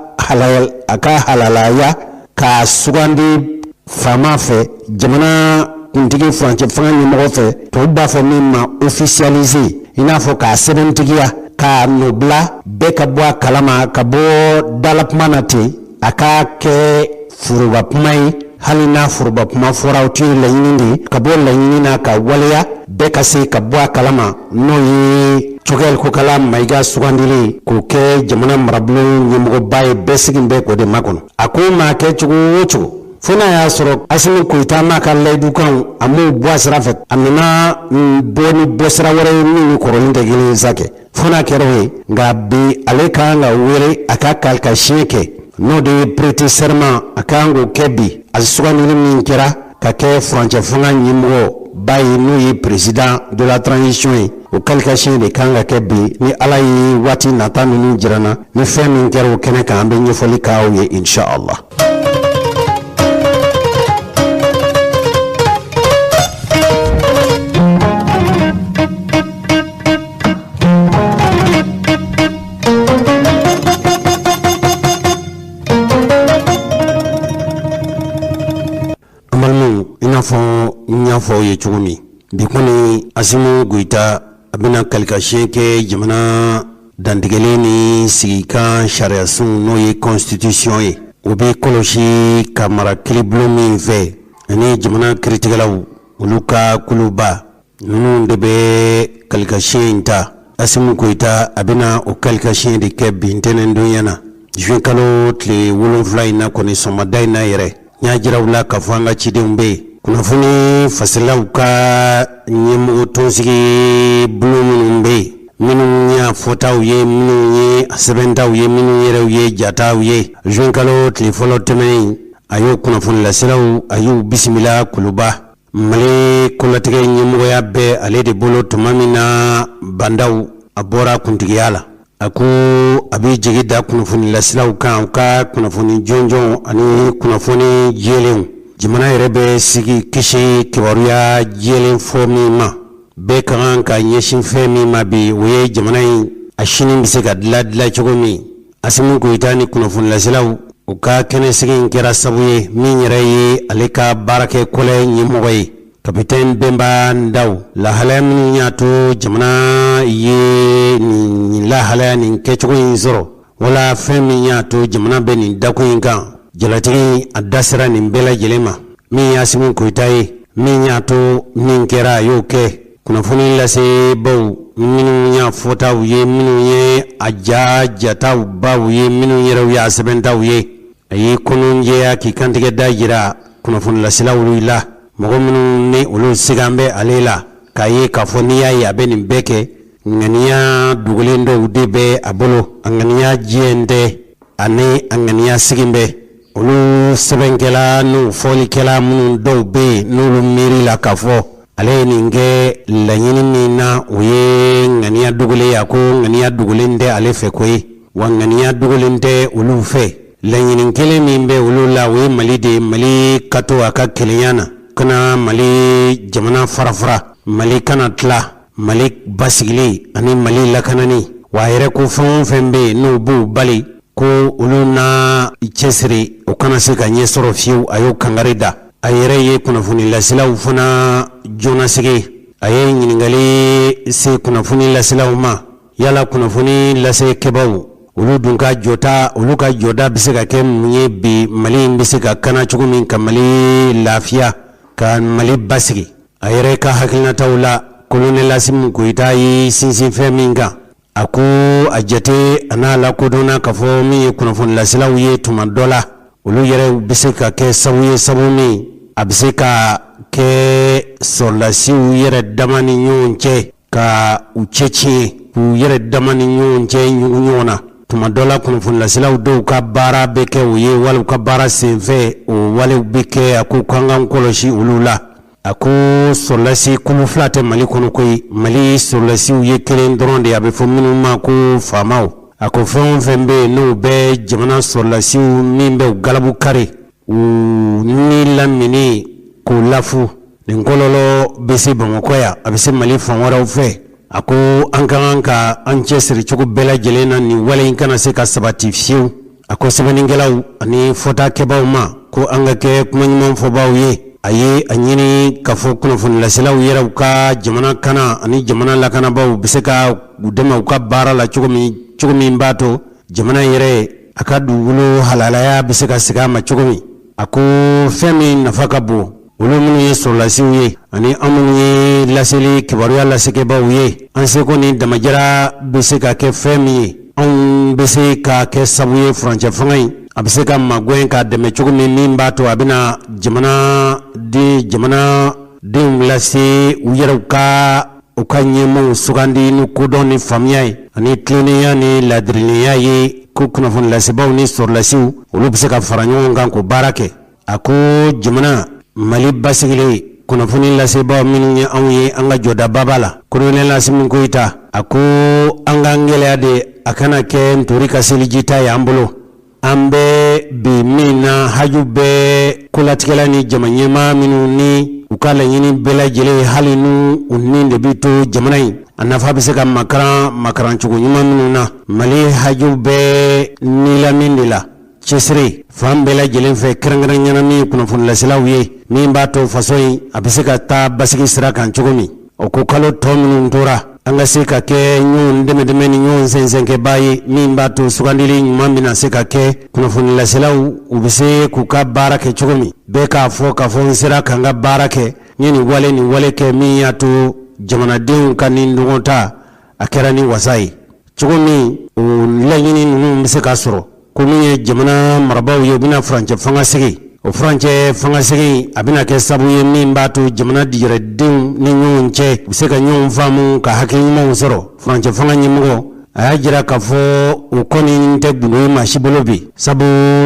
halalaya k'a sugandi faama fɛ, jamana kuntigi, furancɛ fanga ɲɛmɔgɔ fɛ, tubabu b'a fɔ min ma officialiser, i n'a fɔ k'a sɛbɛntigiya, k'a nɔbila, bɛɛ ka bɔ a kalama, ka bɔ dalakuma na ten, a k'a kɛ foroba kuma ye. Hali n'a foroba kuma fɔra, o tun ye laɲini de ye, ka bɔ laɲini na ka waleya, bɛɛ ka se ka bɔ a kalama, n'o ye Choguel Kokala Mayiga sugandili k'o kɛ jamana marabulon ɲɛmɔgɔba ye. Bɛɛ sigin bɛ k'o de makɔnɔ. A ko maa kɛ cogo o cogo, fo n'a y'a sɔrɔ Asimi Goyita m'a ka layidukanw, a m'o bɔ a sira fɛ, a nana bɔ ni bɔsira wɛrɛ ye min ni kɔrɔlen tɛ kelen ye sa kɛ, fo n'a kɛra o ye. Nka bi ale ka kan ka wele a ka kalikasiyɛn kɛ, n'o de ye prêter serment, a ka kan k'o kɛ bi, a sugandili min kɛra ka kɛ furancɛ fanga ɲɛmɔgɔ ba ye, n'o ye président de la transition ye. O kalikasiyɛn de kan ka kɛ bi. Ni Ala ye waati nata ninnu jira na, ni fɛn min kɛra o kɛnɛ kan, an bɛ ɲɛfɔli k'aw ye inshallah. An balimaw, i n'a fɔ n y'a fɔ aw ye cogo min, bi kɔni Asimi Goyita a bɛna kalikasiyɛn kɛ jamana dantigɛlen ni sigikan sariyasun, n'o ye constitution ye, o bɛ kɔlɔsi ka mara kiiribulon min fɛ, ani jamana kiiritigɛlaw olu ka kuluba ninnu de bɛ kalikasiyɛn in ta. Asimi Goyita a bɛna o kalikasiyɛn de kɛ bi ntɛnɛndonya na, juin kalo tile 7 in na kɔni, sɔgɔmada in na yɛrɛ. N y'a jira u la k'a fɔ an ka cidenw bɛ yen, kunnafoni fasirilaw ka ɲɛmɔgɔ tɔnsigi bulon minnu bɛ yen, minnu y'a fɔtaw ye, minnu ye a sɛbɛntaw ye, minnu yɛrɛw ye jataw ye. Juin kalo tile fɔlɔ tɛmɛnen, a y'o kunnafoni laselaw, a y'u bisimila Kuluba. Mali kolatigɛ ɲɛmɔgɔya bɛ ale de bolo tuma min na Ba Ndaw a bɔra kuntigiya la, a ko a bɛ jigi da kunnafoni laselaw kan, u ka kunnafoni jɔnjɔn ani kunnafoni jɛlenw. Jamana yɛrɛ bɛ sigi kisi kibaruya jɛlen fɔ min ma, bɛɛ ka kan ka ɲɛsin fɛn min ma bi, o ye jamana in a sini bɛ se ka dilan dilan cogo min. Asimi Goyita ni kunnafonilaselaw u ka kɛnɛsigi in kɛra sabu ye, min yɛrɛ ye ale ka baarakɛ kɔlɛ ɲɛmɔgɔ ye. Kapitɛn Bɛnba Ndaw, lahalaya minnu y'a to jamana ye nin lahalaya nin kɛcogo in sɔrɔ, wala fɛn min y'a to jamana bɛ nin dakun in kan, jalatigi a da sera nin bɛɛ lajɛlen ma. Min ye Asimi Goyita ye, min y'a to min kɛra a y'o kɛ. Kunnafoni lasebaw minnu y'a fɔtaw ye, minnu ye a ja jataw baw ye, minnu yɛrɛw y'a sɛbɛntaw ye, a y'i kɔnɔjɛya k'i kantigɛ da jira kunnafonilaselaw la, mɔgɔ minnu ni olu sigan bɛ ale la, k'a ye k'a fɔ n'i y'a ye a bɛ nin bɛɛ kɛ, ŋaniya dogolen dɔw de bɛ a bolo, a ŋaniya jɛlen tɛ ani a ŋaniya sigi bɛ olu sɛbɛnkɛla n'u fɔlikɛla minnu dɔw bɛ yen n'olu miiri la k'a fɔ ale ye nin kɛ laɲini min na, o ye ŋaniya dogolen ye. A ko ŋaniya dogolen tɛ ale fɛ koyi, wa ŋaniya dogolen tɛ olu fɛ. Laɲini kelen min bɛ olu la, o ye Mali de ye, Mali ka to a ka kelenya na, kana Mali jamana farafara, Mali kana tila, Mali basigili ani Mali lakanani. Wa a yɛrɛ ko fɛn o fɛn bɛ yen n'o b'u bali ko olu na cɛsiri, o kana se ka ɲɛ sɔrɔ fiyewu, a y'o kangari da. A yɛrɛ ye kunnafoni laselaw fana joonasigi. A ye ɲininkali se kunnafoni laselaw ma, yala kunnafoni lasekɛbaw olu dun ka jɔta, olu ka jɔda bɛ se ka kɛ mun ye bi, Mali in bɛ se ka kana cogo min, ka Mali lafiya, ka Mali basigi? A yɛrɛ ka hakilinataw la, kolonɛli Asimi Goyita ye sinsin fɛn min kan, a ko a jate a n'a lakodɔnna k'a fɔ min ye kunnafonilaselaw ye, tuma dɔ la olu yɛrɛ bɛ se ka kɛ sabu ye, sabu min a bɛ se ka kɛ sɔrɔdasiw yɛrɛ dama ni ɲɔgɔn cɛ ka u cɛ tiɲɛ, k'u yɛrɛ dama ni ɲɔgɔn cɛ ɲugu ɲɔgɔn na. Tuma dɔ la kunnafonilaselaw dɔw ka baara bɛ kɛ o ye, wali u ka baara senfɛ o walew bɛ kɛ. A ko k'an k'an kɔlɔsi olu la. A ko sɔrɔdasi kulu fila tɛ Mali kɔnɔ koyi, Mali sɔrɔdasiw ye kelen dɔrɔn de ye, a bɛ fɔ minnu ma ko faamaw. A ko fɛn o fɛn bɛ yen n'o bɛ jamana sɔrɔdasiw min bɛ u galabu kari, u ni lamini k'u lafu, nin kɔlɔlɔ bɛ se Bamakɔ yan, a bɛ se Mali fan wɛrɛw fɛ. A ko an ka kan ka an cɛsiri cogo bɛɛ lajɛlen na, nin wale in kana se ka sabati fiyewu. A ko sɛbɛnnikɛlaw ani fɔtakɛbaw ma ko an ka kɛ kuma ɲuman fɔbaw ye. A ye a ɲini k'a fɔ kunnafonilaselaw yɛrɛw ka jamana kana ani jamana lakanabaaw bɛ se ka u dɛmɛ u ka baara la cogo min, cogo min b'a to jamana yɛrɛ a ka dugukolo halalaya bɛ se ka segin a ma cogo min. A ko fɛn min nafa ka bon, olu minnu ye sɔrɔdasiw ye ani an minnu ye laseli kibaruya lasekɛbaw ye, an seko ni damajira bɛ se ka kɛ fɛn min ye, anw bɛ se ka kɛ sabu ye furancɛ fanga in a bɛ se ka magɛn k'a dɛmɛ cogo min, min b'a to a bɛna jamana den jamanadenw lase u yɛrɛw ka u ka ɲɛmaaw sugandi ni kodɔn ni faamuya ye ani tilennenya ni ladirinenya ye. Ko kunnafoni lasebaaw ni sɔrɔdasiw olu bɛ se ka fara ɲɔgɔn kan k'o baara kɛ. A ko jamana Mali basigilen, kunnafoni lasebaaw minnu ye anw ye, an ka jɔdaba b'a la. Kolonɛli Asimi Goyita a ko an k'an gɛlɛya de, a kana kɛ ntori ka selijita ye an bolo. An bɛ bi min na, haju bɛ kolatigɛla ni jama ɲɛmaa minnu ni u ka laɲini bɛɛ lajɛlen, hali n'u u ni de bɛ to jamana in a nafa bɛ se ka makaran makarancogo ɲuman minnu na. Mali haju bɛ nilamin de la, cɛsiri fan bɛɛ lajɛlen fɛ, kɛrɛnkɛrɛnnenya min ye kunnafonilaselaw ye, min b'a to faso in a bɛ se ka taa basigi sira kan cogo min. O ko kalo tɔ minnu tora, an ka se ka kɛ ɲɔgɔn dɛmɛdɛmɛ ni ɲɔgɔn sɛnsɛnkɛbaa ye, min b'a to sugandili ɲuman bɛna se ka kɛ, kunnafonilaselaw u bɛ se k'u ka baara kɛ cogo min, bɛɛ k'a fɔ k'a fɔ n sera ka n ka baara kɛ, n ye nin wale nin wale kɛ min y'a to jamanadenw ka ni ɲɔgɔn ta a kɛra ni wasa ye cogo min, o laɲini ninnu bɛ se ka sɔrɔ. Ko min ye jamana marabaaw ye, u bɛna furancɛ fanga sigi. O furancɛ fanga sigi a bɛna kɛ sabu ye min b'a to jamana yɛrɛdenw ni ɲɔgɔn cɛ u bɛ se ka ɲɔgɔn faamu ka hakili ɲumanw sɔrɔ. Furancɛ fanga ɲɛmɔgɔ a y'a jira k'a fɔ o kɔni tɛ gundo ye maa si bolo bi, sabu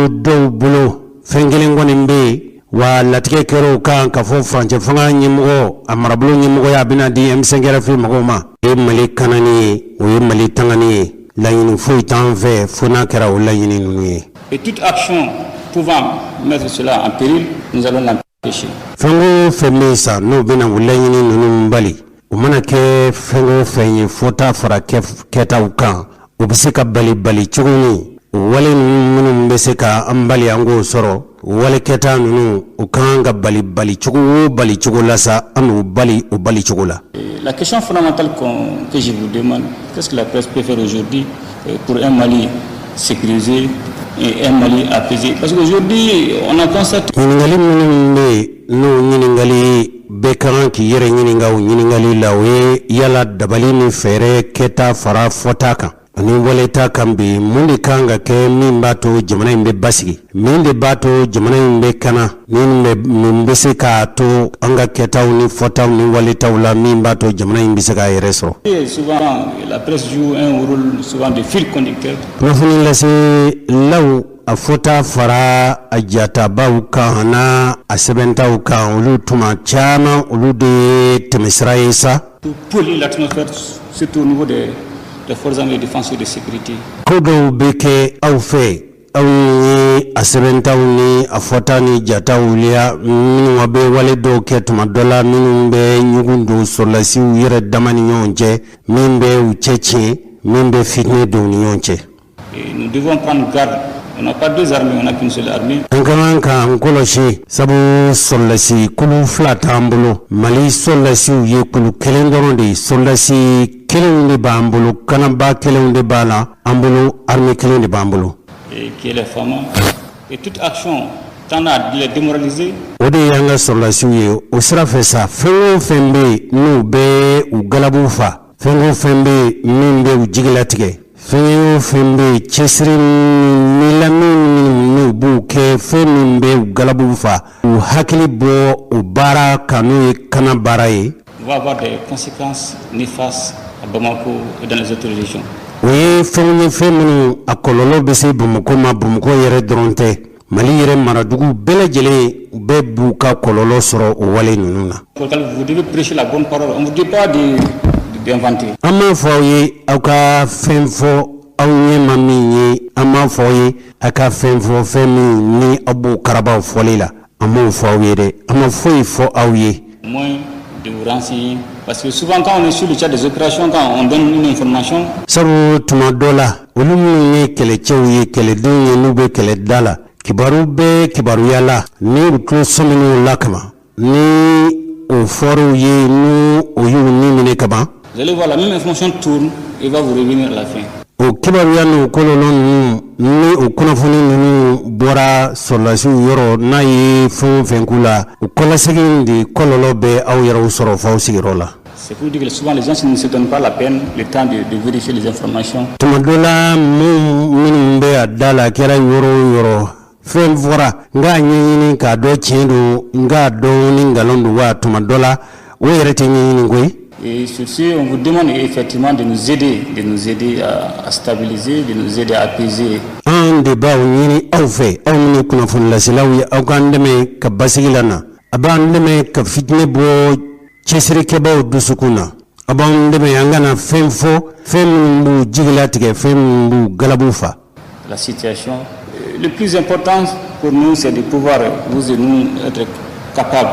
dɔw bolo fɛn kelen kɔni bɛ yen, wa latigɛ kɛra o kan k'a fɔ furancɛ fanga ɲɛmɔgɔ a marabolo ɲɛmɔgɔya a bɛna di M5 RFP mɔgɔw ma. O ye Mali kanani ye, o ye Mali tangani ye. Laɲini foyi t'an fɛ fo n'a kɛra o laɲini ninnu ye. Et toute action pouvant mettre cela en péril, nous allons l'empêcher. Fɛn o fɛn bɛ yen sa, n'o bɛna o laɲini ninnu bali, o mana kɛ fɛn o fɛn ye, fɔta fara kɛtaw kan, o bɛ se ka bali bali cogo min, o wale ninnu minnu bɛ se ka an bali an k'o sɔrɔ. Walekɛta ninnu, u ka kan ka bali balicogo o balicogo la sa, an n'u bali o balicogo la. La question fondamentale que je vous demande, qu'est-ce que la presse peut faire aujourd'hui pour un Mali sécurisé et un Mali apaisé? Parce qu'aujourd'hui, on a constaté. Ɲininkali minnu bɛ yen, n'o ɲininkali bɛɛ ka kan k'i yɛrɛ ɲininka o ɲininkali la, o ye yala dabali ni fɛɛrɛ kɛta fara fɔta kan ani waleta kan bi, mun de kan ka kɛ min b'a to jamana in bɛ basigi, min de b'a to jamana in bɛ kana, min bɛ min bɛ se k'a to an ka kɛtaw ni fɔtaw ni waletaw la, min b'a to jamana in bɛ se k'a yɛrɛ sɔrɔ? Et souvent, la presse joue un rôle souvent de fil conducteur. Kunnafoni laselaw, a fɔta fara a jatabaw kan n'a a sɛbɛntaw kan, olu tuma caman, olu de ye tɛmɛsira ye sa. Pour polluer l'atmosphère, surtout au niveau des forces armées de défense et de sécurité. Ko dɔw bɛ kɛ aw fɛ, aw ye a sɛbɛntaw ni a fɔta ni jataw liya minnu bɛ wale dɔw kɛ tuma dɔ la, minnu bɛ ɲugun don sɔrɔlasiw yɛrɛ dama ni ɲɔgɔn cɛ, min bɛ u cɛ tiɲɛ, min bɛ fitinɛ don u ni ɲɔgɔn cɛ. Et nous devons prendre garde. On n'a pas deux armées, on n'a qu'une seule armée. An ka kan k'an kɔlɔsi, sabu sɔrɔlasi kulu fila t'an bolo. Mali sɔrɔlasiw ye kulu kelen dɔrɔn de ye. Sɔrɔlasi kelenw de b'an bolo, kanaba kelenw de b'a la an bolo, armée kelen de b'an bolo. Et qui est les FAMa. Et toute action tendant à les démoraliser, O de y'an ka sɔrɔlasiw ye. O sira fɛ sa, fɛn o fɛn bɛ yen n'u bɛ u galabu fa, fɛn o fɛn bɛ yen min bɛ u jigilatigɛ, fɛn o fɛn bɛ yen, cɛsiri ni lamini minnu n'u b'u kɛ, fɛn min bɛ u galabu fa, u hakili bɔ o baara kan, n'o ye kana baara ye, va avoir des conséquences néfastes à Bamako et dans les autres régions. O ye fɛnw ye, fɛn minnu a kɔlɔlɔ bɛ se Bamakɔ ma. Bamakɔ yɛrɛ dɔrɔn tɛ, Mali yɛrɛ maradugu bɛɛ lajɛlen, u bɛɛ b'u ka kɔlɔlɔ sɔrɔ o wale ninnu na. Pour lequel vous devez prêcher la bonne parole. On ne vous dit pas d'inventer. An m'a fɔ aw ye aw ka fɛn fɔ aw ɲɛ ma min ye. An m'a fɔ aw ye aw ka fɛn fɔ, fɛn min ni aw b'o karabaw fɔli la. An m'o fɔ aw ye dɛ, an ma foyi fɔ aw ye. Moins de vous renseigner. Parce que souvent, quand on est sur le théâtre des opérations, quand on donne une information, Sabu tuma dɔ la, olu minnu ye kɛlɛcɛw ye, kɛlɛdenw ye, n'u bɛ kɛlɛ da la, kibaru bɛ kibaruya la, ni u tulo sɔmin'o la kaban, ni o fɔr'u ye, n'u o y'u ni minɛ kaban, vous allez voir, la même information tourne et va vous revenir à la fin. O kibaruya n'o kɔlɔlɔ ninnu ni o kunnafoni ninnu bɔra sɔrɔlasiw yɔrɔ, n'a ye fɛn o fɛn k'u la, o kɔlasegin de kɔlɔlɔ bɛ aw yɛrɛw sɔrɔ f'aw sigiyɔrɔ la. C'est pour dire que souvent les gens ne se donnent pas la peine, le temps de vérifier les informations. Tuma dɔ la, minnu bɛ a da la, a kɛra yɔrɔ o yɔrɔ, fɛn fɔra, n k'a ɲɛɲini k'a dɔn tiɲɛ don, n k'a dɔn ni nkalon don wa, tuma dɔ la o yɛrɛ tɛ ɲɛɲini koyi. Et sur ce, on vous demande effectivement de nous aider à stabiliser, de nous aider à apaiser. An de b'aw ɲini aw fɛ, aw minnu ye kunnafonilaselaw ye, aw k'an dɛmɛ ka basigi la na, a b'an dɛmɛ ka fitinɛ bɔ cɛsirikɛbaw dusukun na, a b'an dɛmɛ an kana fɛn fɔ, fɛn minnu b'u jigilatigɛ, fɛn minnu b'u galabu fa. La situation. Le plus important pour nous, c'est de pouvoir, vous et nous, être capables,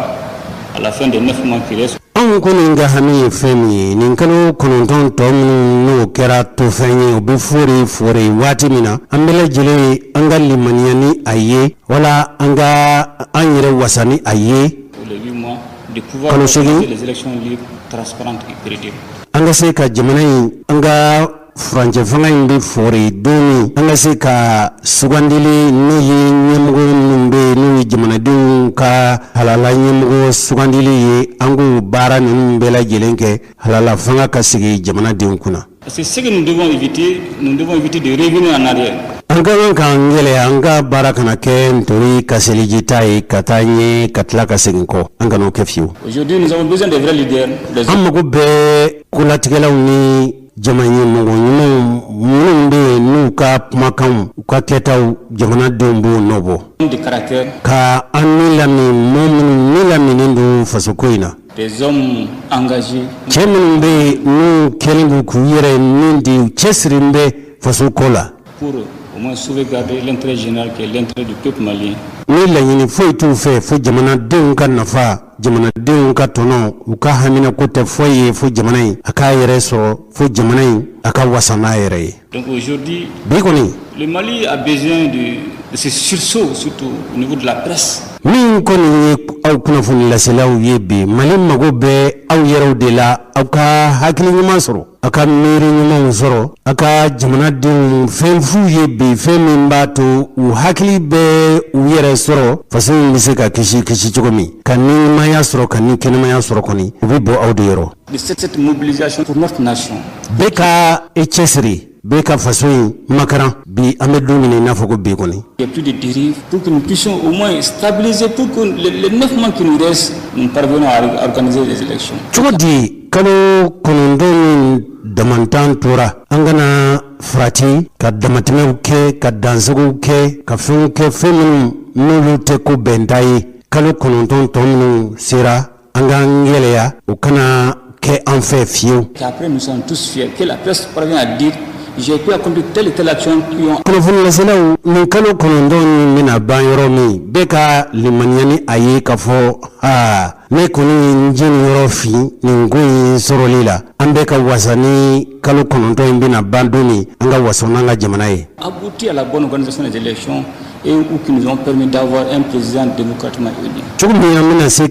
à la fin des 9 mois qui restent, Anw kɔni ka hami ye fɛn min ye, nin kalo 9 tɔ minnu n'o kɛra tofɛn ye, o bɛ fori fori waati min na, an bɛɛ lajɛlen an ka limaniya ni a ye, wala an ka an yɛrɛ wasa ni a ye. pour les 8 mois, de pouvoir Kalo 8. organiser les élections libres, transparentes et crédibles. An ka se ka jamana in, an ka furancɛ fanga in bɛ fori don min, an ka se ka sugandili, n'o ye ɲɛmɔgɔ minnu bɛ yen, n'o ye jamanadenw ka halala ɲɛmɔgɔ sugandili ye, an k'o baara ninnu bɛɛ lajɛlen kɛ, halala fanga ka sigi jamanadenw kunna. Parce que ce que nous devons éviter, nous devons éviter de revenir en arrière. An ka kan k'an gɛlɛya, an ka baara kana kɛ ntori ka selijita ye, ka taa ɲɛ ka tila ka segin kɔ. An kan'o kɛ fiyewu. Aujourd'hui, nous avons besoin de vrais leaders, des An mago bɛ kolatigɛlaw ni jama ɲɛmɔgɔ ɲumanw, minnu bɛ yen n'u ka kumakanw, u ka kɛtaw, jamanadenw b'o nɔ bɔ. Hommes de caractère, Ka an ni lamin, mɔɔ minnu ni laminen don fasoko in na, des hommes engagés, cɛ minnu bɛ yen n'u kɛlen don k'u yɛrɛ min di, u cɛsiri bɛ faso ko la, pour au moins sauvegarder l'intérêt général qui est l'intérêt du peuple malien. Ni laɲini foyi t'u fɛ fo jamanadenw ka nafa, jamanadenw ka tɔnɔ, u ka haminako tɛ foyi ye fo jamana in a k'a yɛrɛ sɔrɔ, fo jamana in a ka wasa n'a yɛrɛ ye. Donc aujourd'hui, Bi kɔni, le Mali a besoin de ce sursaut, surtout au niveau de la presse. Min kɔni ye aw kunnafoni laselaw ye, bi Mali mago bɛ aw yɛrɛw de la, aw ka hakili ɲuman sɔrɔ, aw ka miiri ɲumanw sɔrɔ, aw ka jamanadenw fɛn f'u ye bi, fɛn min b'a to u hakili bɛ u yɛrɛ sɔrɔ, faso in bɛ se ka kisi kisi cogo min, ka ni ɲumanya sɔrɔ, ka ni kɛnɛmaya sɔrɔ kɔni, u bɛ bɔ aw de yɔrɔ. De cette mobilisation pour notre nation. Bɛɛ ka e cɛsiri, bɛɛ ka faso in makaran. Bi, an bɛ don min na i n'a fɔ ko bi kɔni, Il n'y a plus de dérives pour que nous puissions au moins stabiliser, pour que les 9 mois qui nous restent, nous parvenions à organiser les élections. Cogo di kalo 9 min damantan tora, an kana farati ka damatɛmɛw kɛ, ka dansegow kɛ, ka fɛnw kɛ, fɛn minnu n'olu tɛ ko bɛnta ye? Kalo 9 tɔ minnu sera, an k'an yɛlɛya, o kana kɛ an fɛ fiyewu. Qu'après nous sommes tous fiers, que la presse parvient à dire: j'ai pu accomplir telle et telle action qui ont Kunnafoni laselaw, nin kalo 9 min bɛna ban yɔrɔ min, bɛɛ ka limaniya ni a ye k'a fɔ: aa, ne kɔni ye n jeniyɔrɔ fin nin ko in sɔrɔli la. An bɛɛ ka wasa ni kalo 9 in bɛna ban don min, an ka wasa n'an ka jamana ye. Abouti à la bonne organisation des élections et ou qui nous ont permis d'avoir un président démocratiquement élu. Cogo min an bɛna se